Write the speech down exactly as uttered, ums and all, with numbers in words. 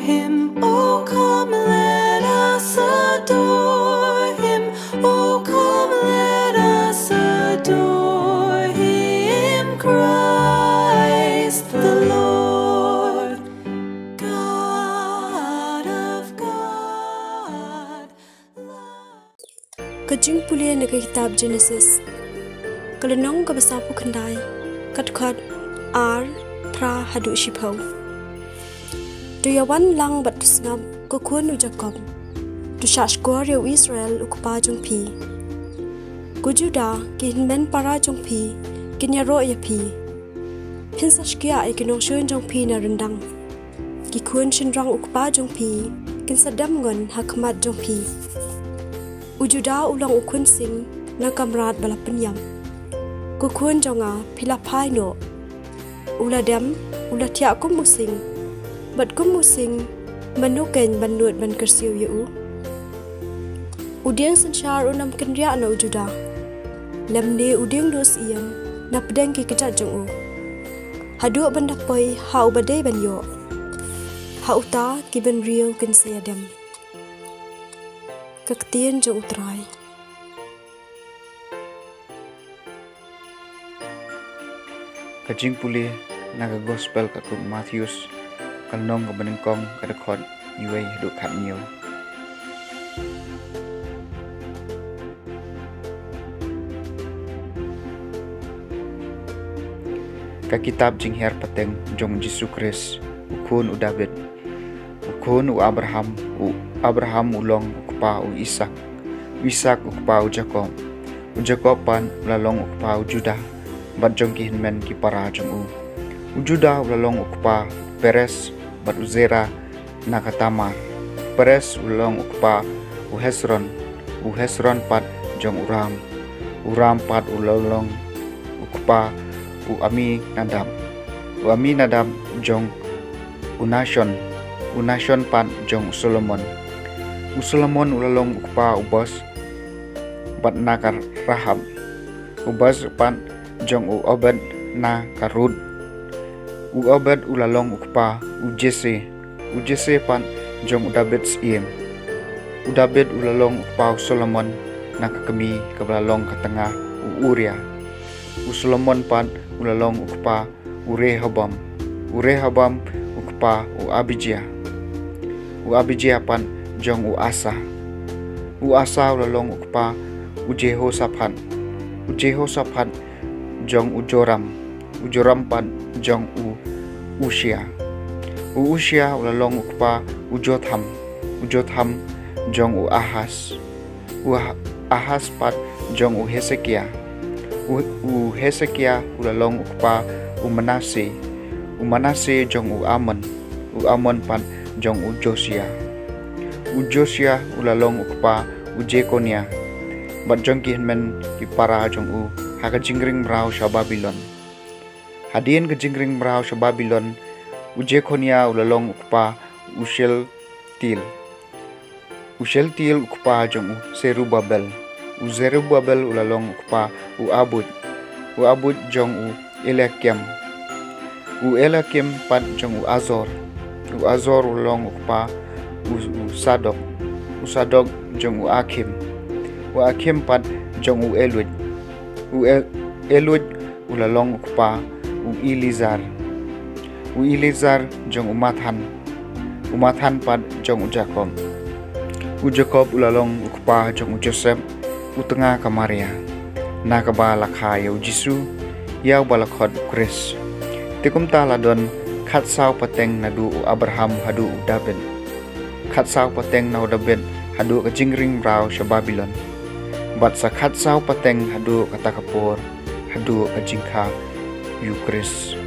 Him, oh come, let us adore him. Oh come, let us adore him, Christ the Lord, God of God. Ka jingpule na ka kitab Genesis, ka lynnong kaba saphew khyndai, ka dkhot ar, phra haduh shiphew. To ïawan lang bad to sngap, ko khun u Jakob, to shahshkor ïa u Israel u kpa jong phi. Ko Juda, ki hynmen para jong phi kin ïaroh ïa phi. Phin sa shkiah ïa ki nongshun jong phi na ryndang. Ki khun shynrang u kpa jong phi kin sa dem ngon ha khmat jong phi. U Juda u long u khun sing na ka mrad ba la pynïap. Ko khun jong nga, phi la phai noh. U la dem, u la thiah kum u sing. Bad kum u sing, mano keiñ ban nud ban kyrsiew ïa u? U dieng synshar un ym kynriah na u Juda, lymne u dieng duh syiem na pdeng ki kjat jong u, haduh ban da poi ha uba dei ban ïoh. Ha uta ki bynriew kin sa ïadem. Ka ktien jong U Trai. Ka jingpule na ka gospel katkum u Mathaios, ka lynnong kaba nyngkong, ka dkhot uwei haduh khathynñiew. Ka kitab jinghiar pateng jong u Jisu Khrist, u khun u Dabid, u khun u Abraham. U Abraham u long u kpa u Isaak, u Isaak u kpa u Jakob. U Jakob pat u la long u kpa u Juda, bad jong ki hynmen ki para jong u. U Juda u la long u kpa u Peres bad u Zera na ka Tamar. U Peres u la long u kpa u Hesron, u Hesron pat jong u Ram. U Ram pat u la long u kpa u Aminadab, u Aminadab jong u Nashon, u Nashon pat jong u Solomon. U Solomon u la long u kpa u Boaz bad na ka Rahab. U Boaz pat jong u Obed na ka Ruth. U Obed u la long u kpa u Jesse, u Jesse pat jong u Dabid syiem. U Dabid u la long u kpa u Solomon na ka kmie kaba la long ka tnga u Uria. U Solomon pat u la long u kpa u Rehoboam, u Rehoboam u kpa u Abijah, u Abijah pat jong u Asa. U Asa u la long u kpa u Jehoshaphat, u Jehoshaphat jong u Joram, u Joram pat jong u Ushia. U Ushia u la long u kpa u Jotham, u Jotham jong u Ahaz, u Ah-, Ahaz pat jong u Hesekia. U, u Hesekia u la long u kpa u Manase, u Manase jong u Amon, u Amon pat jong u Josia. U Josia u la long u kpa u Jekonia, bad jong ki hynmen ki para jong u ha ka jingring mraw sha Babilon. Hadien ka jingring mraw sha Babilon, u Jekonia u la long u kpa u Shealtiel, u Shealtiel u kpa jong u Serubabel. U Serubabel u la long u kpa u Abud, u Abud jong u Eliakim, u Eliakim pat jong u Azor. U Azor u la long u kpa u, u Sadok, u Sadok jong u Akim, u Akim pat jong u Elud. U El-, Elud u la long u kpa u Eleazar, u Eleazar jong u Mathan, u Mathan pat jong u Jakob. U Jakob u la long u kpa jong u Joseph, u tnga ka Maria, na kaba la kha ïa u Jisu, ïa uba la khot u Khrist. Te kumta la don khatsaw pateng naduh u Abraham haduh u Dabid, khatsaw pateng na u Dabid haduh ka jingring mraw sha Babilon, bad sa khatsaw pateng haduh kata ka por, haduh ka jingkha ïa u Khrist.